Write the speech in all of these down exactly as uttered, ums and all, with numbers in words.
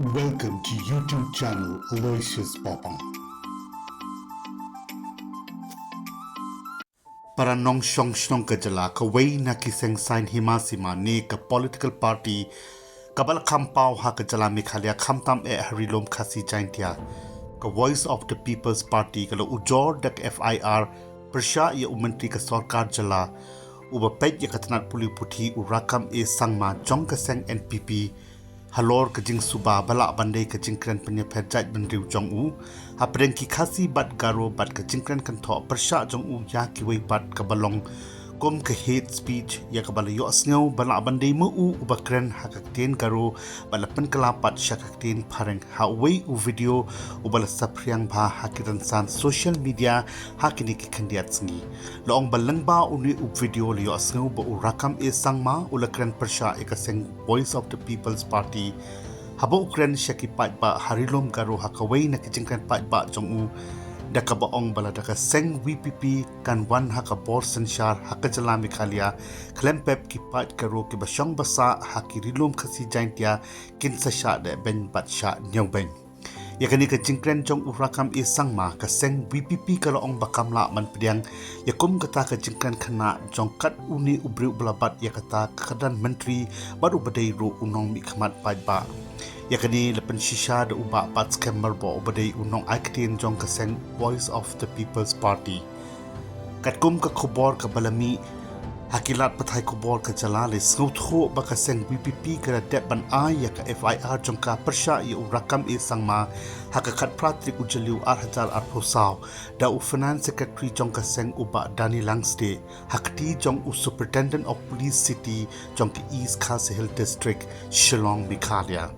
Welcome to YouTube channel Aloysius Bapang. Para nongshong shnong ka jylla, kawei na ki seng saiñ hima sima ne ka political party kaba la kham paw ha ka jylla Meghalaya, khamtam eh ha ri lum Khasi Jaintia, ka Voice of the People's Party, ka la ujor da ka F I R pyrshah ïa u Myntri ka sorkar jylla uba peit ïa ka tnat pule puthi, u Rakkam A Sangma jong ka seng N P P, halor ka jingsuba ba lah ban dei ka jingkren pynïapher jaitbynriew jong u hapdeng ki Khasi bad Garo, bad ka jingkren kynthoh pyrshah jong u ïa kiwei pat kaba long kum ka hate speech, ïa kaba la ïohsngew ba lah ban dei ma u uba kren ha ka ktien Garo bad la pynkylla pat sha ka ktien Phareng ha uwei u video uba la saphriang bha ha ki rynsan social media ha kine ki khyndiat sngi. La ong ba lyngba une u video la ïohsngew ba u Rakkam A Sangma u la kren pyrshah ïa ka seng Voice of the People's Party haba u kren sha ki paidbah ha ri lum Garo ha kawei na ki jingkren paidbah jong u, da kaba ong ba lada ka seng V P P kan wan ha ka bor synshar ha ka jylla Meghalaya, khlem pep ki paid Garo kiba shong ba sah ha ki ri lum Khasi Jaintia kin sa shah deh beiñ bad shah ñiewbeiñ. Ïa kane ka jingkren jong u Rakkam A Sangma, ka seng V P P ka la ong ba kam lah ban pdiang ïa kum kata ka jingkren khynnah jong kat une u briew uba la bat ïa kata ka kyrdan myntri bad uba dei ruh u nongmihkhmat paidbah. Ïa kane la pynshisha da u Bah Batskhem Myrboh uba dei u nongai ktien jong ka seng Voice of the People's Party. Katkum ka khubor kaba la mih ha ki lad pathai khubor ka jylla, la sngewthuh ba ka seng V P P ka la dep ban ai ïa ka F I R jong ka pyrshah ïa u Rakkam A Sangma ha ka khatphra tarik u Jylliew ar hajar arphew saw da u Finance Secretary jong ka seng, u Bah Danny Langstieh, ha kti jong u Superintendent of Police City jong ka East Khasi Hills District, Shillong, Meghalaya.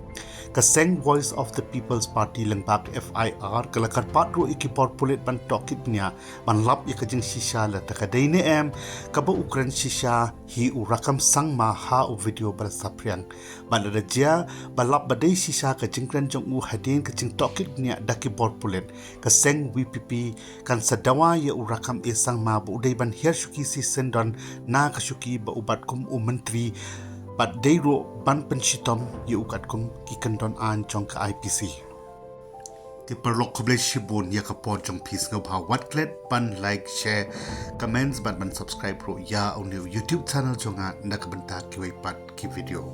Ka seng Voice of the People's Party lyngba ka F I R ka la kyrpad ruh ïa ki bor pulit ban tohkit bniah ban lap ïa ka jingshisha lada ka dei ne em kaba u kren shisha hi u Rakkam Sangma ha u video ba la saphriang. Bad lada jia ba lap ba dei shisha ka jingkren jong u hadien ka jingtohkit bniah da ki bor pulit, ka seng V P P kan sa dawa ïa u Rakkam A Sangma ba u dei ban hiar shuki shisyndon na ka shuki ba u bat kum u myntri, bad dei ruh ban pynshitom ïa u katkum ki kyndon aiñ jong ka I P C. Ki paralok, khublei shibun ïa ka por jong phi. Sngewbha wat klet ban like, share, comments bad ban subscribe ruh ïa une u YouTube channel jong nga na ka bynta kiwei pat ki video.